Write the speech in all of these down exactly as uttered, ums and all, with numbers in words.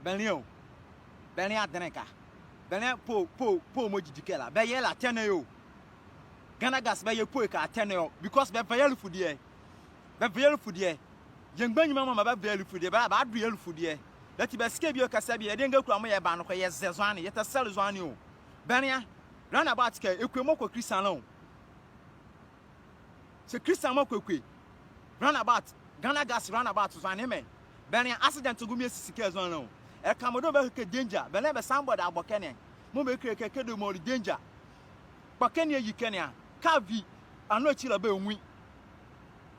Bɛnlea o. Bɛnlea adenle ka. Bɛnlea po, po, po mɔɔ gyigyi ɛkɛ la. Bɛyɛ la tɛnɛ o. Ghana Gas bɛyɛ po ɛkɛ tɛnɛ o. Because bɛva yɛ alufudie. Bɛva yɛ alufudie. Yɛ mgbanyima mɔ bɛva yɛ alufudie. Bɛ, bɛado yɛ alufudie. Yɛti bɛ sika bie kɛsɛ bie. Yɛdayɛ ngakura mɔɔ yɛba noko yɛzɛ zɔhane. Yɛtɛsɛle zɔhane o. Bɛnlea. Roundabout kɛ, ekue mɔɔ kɔ Christian la o. Sɛ Christian mɔɔ kɔ ekue. Roundabout, Ghana Gas roundabout zɔhane mɛ. Bɛnlea accident gumie sisi kɛ zɔhane la o. Ɛleka mɔɔ dɔɔnwo bɛhile kɛ danger, bɛnlea bɛ signboard abɔ ɛkɛ ne. Mɔɔ bɛkile kɛ kɛ dɔɔnwo mɔɔ le danger. Kpɔkɛ ne ayi ɛkɛ ne a. Car vi, ano ekyi la bɛnwu ye.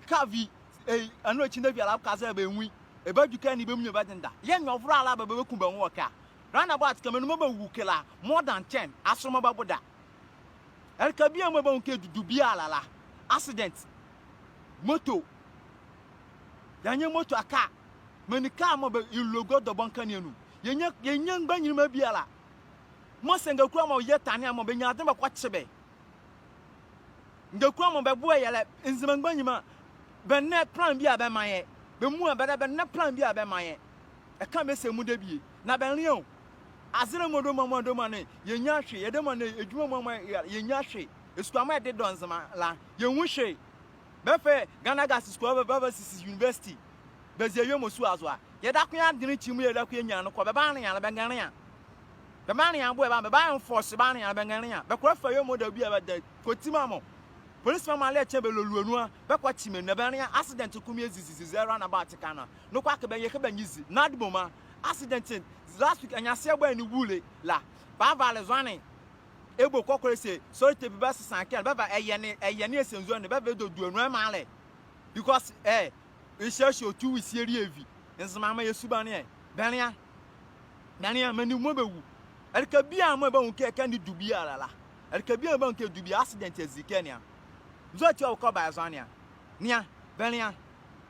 Car vi, eh, ano ekyi ne avi ala bɛkaza bɛnwu ye. Ɛbadwu ɛkɛ ne bɛmuala bɛdenda. Yɛɛ nyɛvolɛ ala bɛ, bɛbɛku bɛ nwo wɔ ɛkɛ a. Roundabout kɛ menli mɔɔ bɛwu ɛkɛ la, more than ten, asɔrɔ mɔɔ bɛboda. Ɛleka biala mɔɔ bɛnwu kɛ dudu biala la, accident. Moto. Yɛanyɛ moto a car. Menli car mɔɔ bɛ, ye logo dɔbɔ nka ne anu. Yɛnyia, yɛnyia mgbanyinli mɔɔ biala. Mɔɔ sɛ ngakura mɔ yɛ tane a mɔɔ bɛnyia adenle bɛkɔkye bɛ. Ngakura mɔ bɛboɛ yɛ la, Nzema mgbanyima, bɛnlɛ plan biala bɛmaa yɛ. Bɛmuala bɛdabɛ bɛnlɛ plan biala bɛmaa yɛ. Ɛka bɛse mu debie. Na bɛnlea o. Azɛlɛ mɔɔ dɔɔnwo mɔɔ dɔɔnwo ne, yɛnnyia hwe, yɛdayɛ mɔɔ ne, edwuma mɔɔ mɔɔ yɛ, yɛnnyia hwe. Esukua mɔɔ ɛdedɔ Nzema la, yɛnwu hwe. Bɛfɛlɛ Ghana Gas sukua bɛ, bɛva sisi university. Bɛzie awie mɔ sua zo a. Yɛdakɔ yɛadenle ekyi mɔɔ yɛdakɔ yɛanyia noko, bɛbanlea la, bɛnrɛnlea. Bɛbanlea boɛ ba, bɛba enforce, bɛbanlea la, bɛnrɛnlea. Bɛkɔlɛ fa awie mɔ dawubie a bɛda, kɔti maa mɔ. Police mɔ maa la ɛkye bɛ lolo nu a, bɛkɔkye menli na bɛnlea accident ko mɔɔ ezi, zi, zi, zi roundabout ɛkɛ ne a. Noko akee bɛnyɛ kɛ bɛnye zi, NADMO mɔ a. Accident, last week, ɛnyaseɛ bɔɛ ne wule la. Bɛavale zɔhane. Ebo kɔkɔlɛ se, Sorry Tepi bɛsesa ɛkɛ ne, bɛva ɛyɛ ne, ɛyɛ ne ɛsɛnzua ne, bɛva ɛdɔ duanu ɛmaa la. Because, eh, ɛhye ɛhye ɔ two weeks yɛlie vi. Nzema mɔ yɛ subane ɛ. Bɛnlea. Bɛnlea, menli mɔɔ bɛwu. Ɛleka biala mɔɔ bɛnwu kɛ ɛkɛ ne du biala la. Ɛleka biala mɔɔ bɛnwu kɛ du biala accident azi ɛkɛ ne a. Nzɔhane ti a ɔkɔ ba ɛzɔhane a. Nea, bɛnlea.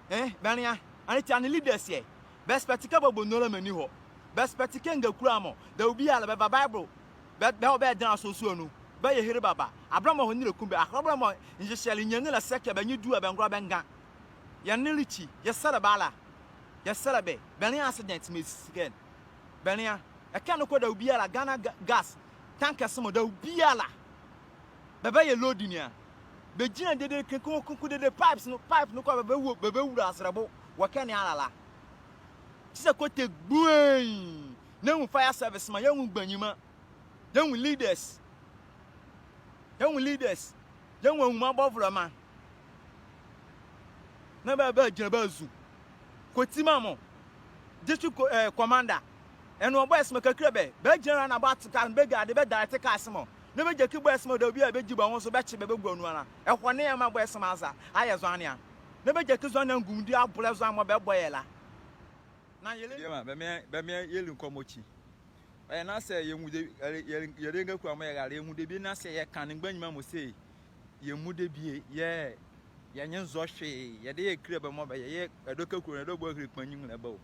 Eh, bɛnlea. Ɛnee ati a ne leaders ɛ. Bɛ expect kɛ bɛbɔ nuhua la menli hɔ. Bɛ expect kɛ ngakura mɔ. Dawubiala bɛva Bible. Bɛ, bɛ, bɛdɛnla sɔhɔ sua nu. Bɛyɛ ɛhye bɛba. Abrɛ mɔɔ ɛhɔ ne ɛlɛku bɛ. Akee abrɛ mɔɔ nzɛhyɛle nyienle la sɛ kɛ bɛ nye du a bɛngola bɛnga. Yɛnle ɛlekyi. Yɛsɛlɛ bɛ ala. Yɛsɛlɛ bɛ. Bɛnlea accident mɔɔ esi ɛkɛ ne. Bɛnlea. Ɛkɛ noko dawubiala Ghana ga-, gas. Tankers mɔ dawubiala. Bɛbɛyɛ loading a. Bɛgyinla dedee, kenkenkenken dedee, pipes no, pipe noko a bɛbɛwula, bɛbɛwula azɛlɛ bo wɔ ɛkɛ ne ala la. Te sɛ kɔtɛ gbuee. Na yɛnwu fire service mɔ, yɛnwu mgbanyima. Yɛnwu leaders. Yɛnwu leaders. Yɛnwu anwuma bɔvolɛma. Na bɛ, bɛagyinla bɛazu. Kɔti maa mɔ. District co-, eh, commander. Ɛnee ɔ boys mɔ kɛkile bɛ. Bɛagyinla roundabout car, bɛguard, bɛdirect cars mɔ. Na bɛgyakyi boys mɔ dawubiala bɛgyi bɛ nwo zo bɛkye bɛ bɛgua nu ala. Ɛhɔne ɛmaa boys mɔ aza ayɛ zɔhane a. Na bɛgyakyi zɔhane angumudi abolɛ zɔhane mɔɔ bɛbɔ yɛ la. Na yɛlɛ. Bɛmaa, bɛmaa, bɛmaa yɛli nkɔmɔkyi. Ɔyɛ na sɛ yɛnwu de, yɛlɛ, yɛlɛ, yɛlɛ ngakura mɔɔ yɛrale, yɛnwu debie na sɛ yɛka ne mgbanyima mɔ se, yɛmmu debie, yɛ, yɛ nye nzɔ hwee, yɛdayɛ yɛkile bɛ mɔɔ bɛyɛ, yɛ, ɛdawɔ kɛ kulo ne, ɛdawɔ bɔ ɛhile kpanyinli ɛba o.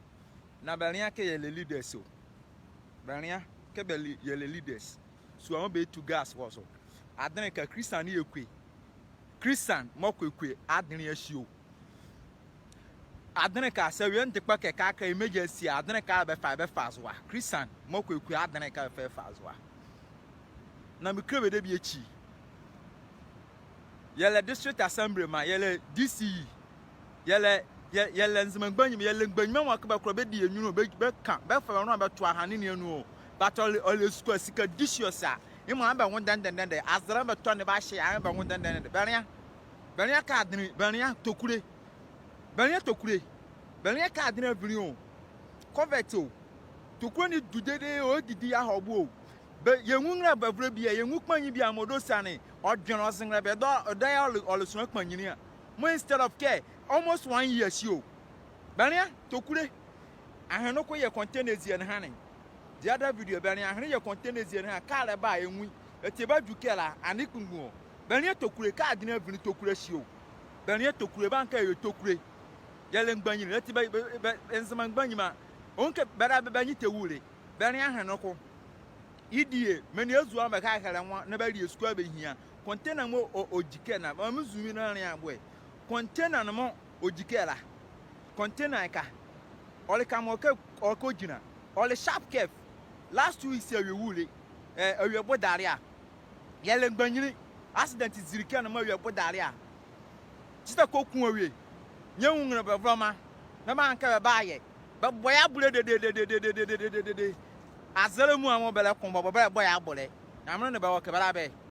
Na bɛnlea kɛ yɛlɛ leaders o. Bɛnlea kɛ bɛlɛ, yɛlɛ leaders. Sua mɔɔ bɛtu gas wɔ zo. Adenle ka Christian ne yɛkue. Christian mɔɔ kɔ ekue adenle ɛhye o. Adenle ka sɛ awie ndekpɔ kɛ ɛkɛ, ɛkɛ emergency a, adenle ka bɛfa, bɛfa zo a. Christian mɔɔ kɔ ekue adenle ka bɛfa, bɛfa zo a. Na mekile bɛ debie ekyi. Yɛlɛ district assemblyman, yɛlɛ D C E, yɛlɛ, yɛ, yɛlɛ Nzema mgbanyima, yɛlɛ mgbanyima mɔɔ kɛ bɛkola bɛdi yɛ nyunlu, bɛ, bɛka, bɛfa bɛ nloa bɛto ahane ne anu o. But ɔlɛ, ɔlɛ sukua sika dehyeɛ sa. Yemɔ a bɛnwo dɛndɛndɛndɛ. Azɛlɛ bɛtɔ ne bɛahye a, bɛnwo dɛndɛndɛndɛ. Bɛnlea. Bɛnlea kɛ adenle, bɛnlea tokule. Bɛnlea tokule. Bɛnlea kɛ adenle avinli o. Covert o. Tokule ne du dedee o, ɛdidi yɛ ahɔbo o. Bɛ, yɛnwu nrɛlɛbɛ ɛvolɛ bie, yɛnwu kpanyi bie a mɔɔ ɔdɔ siane, ɔdwenle ɔze nrɛlɛbɛ, ɔdayɛ ɔle, ɔle sonla kpanyinli a. Mɔɔ instead of kɛ, almost one year ɛhye o. Bɛnlea tokule. Ahenle noko yɛ container ezie ne ɛhane. The other video, bɛnlea ahenle yɛ container ezie ne ɛhane, car ɛlɛba a ɛnwu ye. Ɛti ɛbadwu ɛkɛ la, ɛnee kpunkpun o. Bɛnlea tokule, kɛ adenle avinli tokule ɛhye o. Bɛnlea tokule, ɛbaha kɛ yɛyɛ tokule. Yɛlɛ mgbanyinli, ɛti bɛ, bɛ, bɛ, Nzema mgbanyima. Ɔnwu kɛ bɛdabɛ bɛ nye tɛwule. Bɛnlea ahenle noko. Yedie, menli azuaha bɛkɛkɛlɛ nwo, na bɛalie sukua bɛhia. Container mɔɔ ɔ, ɔgyi ɛkɛ ne a, meme zoom in na menlea boɛ. Container ne mɔɔ ɔgyi ɛkɛ la. Container ɛka. Ɔle ɛka mɔɔ kɛ, ɔkɔ gyinla. Ɔle sharp curve. Last two weeks awie wule. Ɛ, awie bodalɛ a. Yɛlɛ mgbanyinli. Accident zile ɛkɛ ne mɔɔ awie bodalɛ a. Kye sɛ kɔku awie. Nyɛnwu nrɛlɛbɛvolɛma. Na bɛanka bɛbayɛ. Bɛbɔ yɛ abolɛ dededede. Azɛlɛ mɔɔ bɛlɛko bɛbɔ bɛlɛbɔ yɛ abolɛ. Na menli ne bɛ wɔ ɛkɛ bɛla bɛ.